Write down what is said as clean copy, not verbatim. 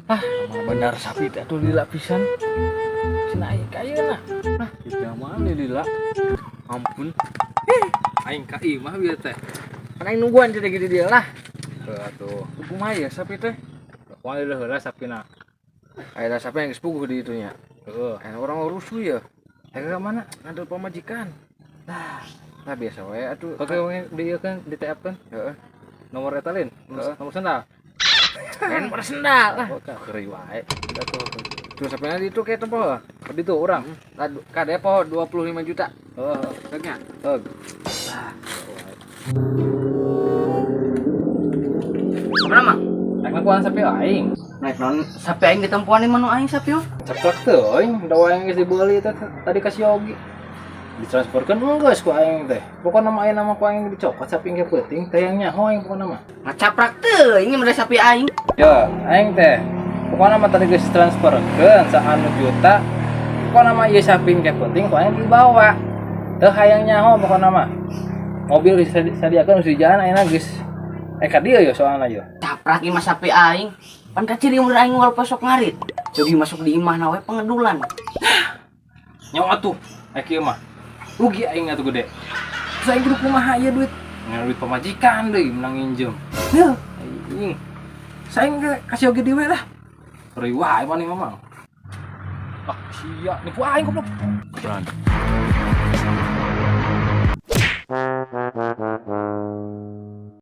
Ah, benar sapi teh atuh lila pisan. Cenah aya ka ayeuna. Ah, tidak mana lila. Ampun. Aing ka imah bieu teh. Kan aing nungguan teh gitu dia lah. Heuh atuh. Kumaha ya sapi teh? Kumaha leuh heula sapina. Aya sapi yang geus puguh di itunya. Heuh. Aya orang rusuh ya. Aing ka mana? Ngantul pamajikan. Nah, nah biasa wae atuh. Oke, di ieu kan di TF kan Heeh. nomor eta lain. Heeh. Nomor sendal. Lain nomor sendal lah. Oh, ka Keri wae. atuh. Terus sapina di itu kayak tempo. Di itu urang. Lah kade po 25 juta. Heeh. Heeh. Heeh. Apa nama? Aing lakuan sapi aing. Naik non sapi aing ditempuan di manu aing sapi oh. Ceplok teu aing, da aing geus dibeuli teh tadi ka si Yogi. Ditransferkeun geus ku aing teh. Pokona mah aya nama ku aing dicokot sapi engke peuting teh yang nyaho aing pokona mah. Ngacaprak teu ini mere sapi aing. Ya, aing teh. Pokona mah tadi geus transferkeun saanu juta. Pokona mah ieu sapi engke peuting ku aing dibawa. Teu hayang nyaho pokona mah. Mobil geus disadiakeun geus di jalan ayeuna geus. Eh ka dieu ye soalna ye. Caprak ieu mah sapi aing. Pan kaciri umur aing moal posok ngarit. Jogi masuk di imah na we pengedulan. Nyawa atuh. Eh kieu mah. Rugi aing atuh gede. Terus aing kudu kumaha ieu duit? Ngan duit pamajikan deui menang nginjem. Heuh, aing. Saing ge kasih oge dewe lah. Riwah wae maneh mah. Ah, sia nipu aing goblok. Run.